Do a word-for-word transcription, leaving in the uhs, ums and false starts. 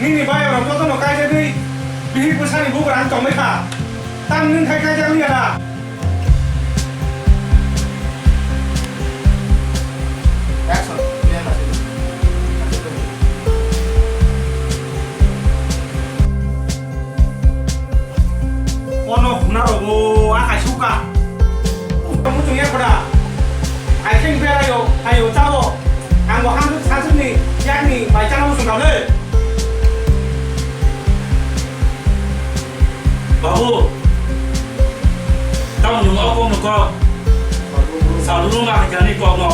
Nini bayarok jotono kaijagwi bihik bwsani bugrang tongbaikha. Tamni wngkha kaijak liya da? Ono hwnaro bo a kaisa uka. Muchung ya khoda. Aising berayo, ayo chao. Ang bo hamsuk sasukni yakni bai chana muchung kable. Babu, tamo nung o kok no kok. Saluru ma kani kok no.